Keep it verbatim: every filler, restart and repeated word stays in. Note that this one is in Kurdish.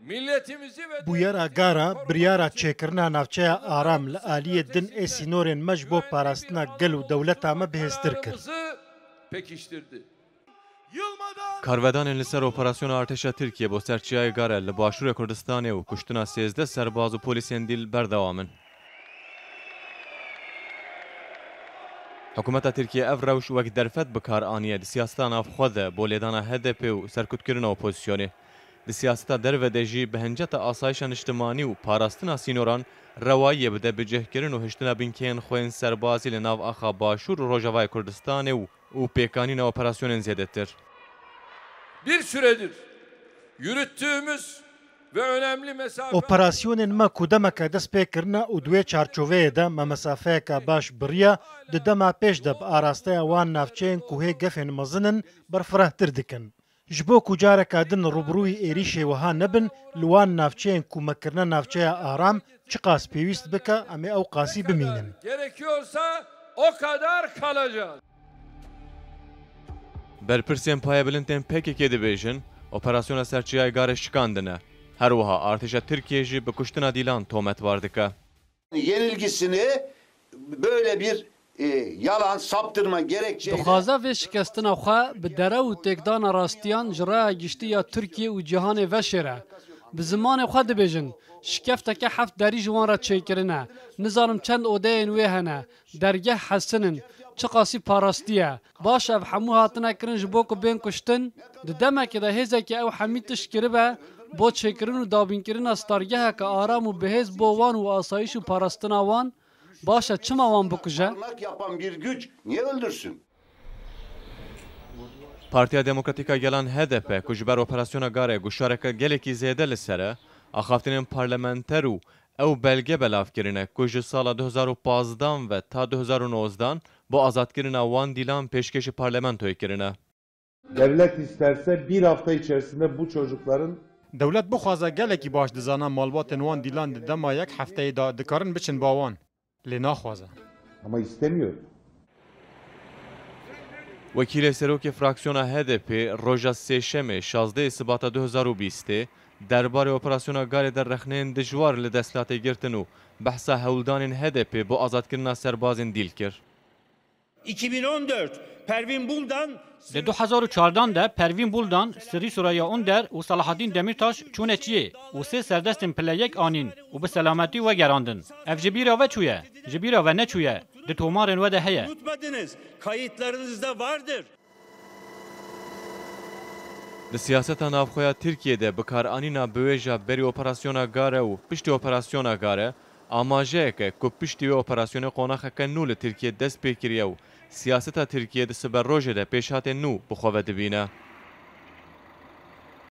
Milletimizi ve Bûyera Gara biryara çêkirina navçeya Aram li aliyê din ê sînorên me ji bo parastina gel û dewleta me bihêztir kir. Pekiştirdi. Karvedanên li ser operasyona artêşa Tirkiye bo ser Çiyayê Gare li başûrê Kurdistanê û kuştina sêzdeh serbaz û polîsên dîl berdewam in. Hikûmeta Tirkiye ev rewş wek derfet bi kar aniye di siyaseta navxwe de bo lêdana H D P û serkutkirina opozisyonê. Di siyaseta derve de jî bi hinceta asayişa niştimanî û parastina sînoran rewayiyê bide bicihkirin û hiştina binkeyên xwe yên serbazî li nav axa Başûr û Rojavayê Kurdistanê û, û pêkanîna operasyonên zêdetir. Bir süredir yürüttüğümüz ve önemli mesafe Operasyonên me ku demeke dest pê kirine û di wê çarçoveyê de me mesafeyeke baş biriya, di dema pêş de bi arasteya wan navçeyên ku hê gefên mezin in berfirehtir dikin. Ji bo ku careke din rûbirûyî êrîşê wiha nebin, li wan navçeyên ku me kirine navçeya aram, çiqas pêwîst bike, em ê ew qasî bimînin. Gerekiyorsa o kadar kalacağız. Berpirsên payebilind ên P K K dibêjin, operasyona ser Çiyayê Garê şikandine. Her wiha artêşa Tirkiyê jî bi kuştina dîlan tometbar dike. Yenilgisini böyle bir, e, yalan, saptırma gerekçeyle Dixwaze vê şikestina xwe bi derew û têkdana rastiyan ji raya giştî ya Tirkiye û cîhanê veşêre. Bi zimanê xwe dibêjin, şikefteke heft derî ji wan re çêkirine. Nizanim çend odeyên wê hene. Dergeh hesin in. Çiqasî parastî ye. Baş e, ev hemû hatine kirin ji bo ku bên kuştin? Di demekê de hêzekî ew hemî tişt kiribe bo çêkirin û dabînkirina stargeheke aram û bihêz bo wan û asayîş û parastina wan, baş e, çima wan bikuje? Barınak yapan bir güç niye öldürsün? Partiya Demokratîk a Gelan H D P ku ji ber operasyona Garê guşareke gelekî zêde li ser e, axaftinên parlamenter û ew belge belav kirine ku ji sala du hezar û pazdan ve ta du hezar û nozdan bo azadkirina wan dîlan pêşkêşî parlamentoyê kirine. Devlet isterse bir hafta içerisinde bu çocukların Dewlet bixwaze gelekî baş dizana malbatên wan dîlan di dema yek hefteyê de dikarin biçin ba wan. Lê naxwaze. Ama istemiyor. Wekîlê serokê fraksiyona H D P roja Sêşemê şazdehê Sibata du hezar û bîstê derbarê operasyona Garê de rexneyên dijwar li desthilatê girtin û behsa hewldanên H D P bo azadkirina serbazên dîl kir. iki bin on dört Pervin Buldan Di du hezar û çardan de Pervin Buldan, Sirî Sureyya Onder û Selahaddin Demirtaş çûne çiyê û sê serdestên pile yek anîn û bi selametî wegerandin. Ev ji bîra ve çûye, ji bîra ve neçûye, di tomarên we de heye. Unutmadınız, kayıtlarınızda vardır. Di siyaseta navxweya Tirkiyê de bikaranîna biwêja berî operasyona Gare û piştî operasyona Gare, amajeyeke ku piştî wê operasyonê qonaxeke nû li Tirkiyê dest pê kiriye û siyaseta Tirkiyê di siberojê de pêşhatên nû bi xwe ve dibîne.